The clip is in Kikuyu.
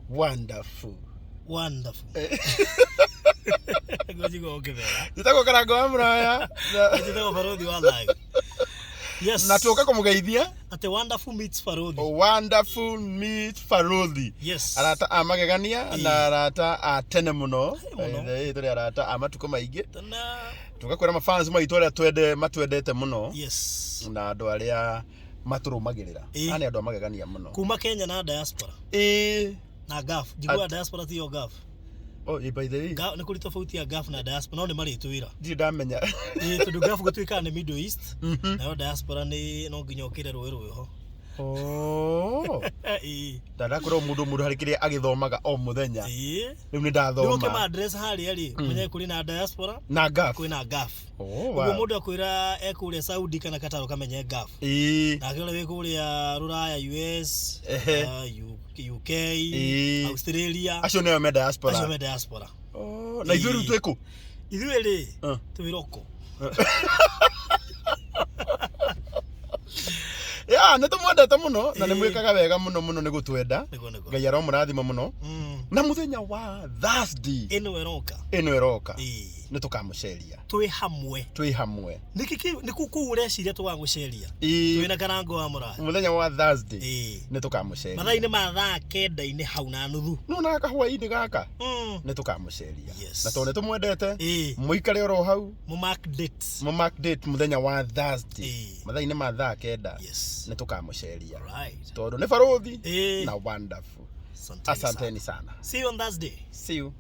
Wonderful. Wonderful. Ngojigua ũkĩmera. Njĩtagwo Karango wa Mũraya. Njĩtagwo Barothi wa thayũ. Yes. Na tũka kũmũgeithia. Atĩ wonderful meets Barothi. Wonderful meets Barothi. Yes. Arata a magegania na arata a tene mũno. Mũno. Tũrĩ arata a matukũ maingĩ. Tena. Tũgakwĩra mafans maitũ arĩa twende matwendete mũno. Yes. Na andũ arĩa matũrũmagĩrĩra. Aya nĩ andũ a magegania mũno. Kuma Kenya na diaspora. Ĩĩ. Na Gulf. Njiguaga diaspora tiyo Gulf. Oh, by the way. Nĩ kũrĩ tofauti ya Gulf na diaspora no nĩ marĩtwĩra. Ndirĩ ndamenya. Ĩĩ tondũ Gulf gũtuĩkaga nĩ Middle East. Nayo diaspora nĩ no nginya ũkĩre rũĩ rwĩho. Oh. Ĩĩ. Ndanakorwo mũndũ harĩ kĩrĩa agĩthomaga o mũthenya. Ĩĩ. Rĩu nĩ Rĩu ndathoma. ũkĩma address harĩa rĩ, ũmenye kũrĩ na diaspora, Na Gulf. kwĩna Gulf. Oh, Ũguo wow. mũndũ akwĩra e kũrĩa Saudi kana Qatar ũkamenye Gulf. Ĩĩ. Nake ũrĩa wĩ kũrĩa Rũraya, US, Ehe. UK, Ĩĩ. Australia, Acio nĩo me diaspora. acio me diaspora. Oh, na ithuĩ rĩu Ĩĩ. twĩ kũ? Ithuĩ rĩ, twĩ roko. Ya, nĩ tũmwendete mũno na nĩ Ĩĩ. mwĩkaga wega mũno mũno nĩ gũtwenda. Nĩguo nĩguo. Ngai aromũrathima mũno. Na mũthenya wa Thursday Ĩno ĩroka. ĩno ĩroka Ĩĩ. nĩ tũkamũceria. Twĩ hamwe. Twĩ hamwe. Nĩkĩ kĩu nĩ kũu ũreciria tũgagũceria? Ĩĩ. Twĩna Karango wa Mũraya. Mũthenya wa Thursday Ĩĩ. nĩ tũkamũceria. Mathaa-inĩ ma thaa kenda-inĩ hau na nuthu. Nĩwona kahwainĩ gaka? Nĩ tũkamũceria. Yes. Na tondũ nĩ tũmwendete, Ĩĩ. mũikare oro hau. Mũ mark date. Mũ mark date mũthenya wa Thursday. Ĩĩ. Mathaa-inĩ ma thaa kenda. Yes. Nĩ tũkamũceria. Right. Tondũ nĩ barothi Ĩĩ. na wonderful. Asanteni sana. Asanteni sana. See you on Thursday. See you.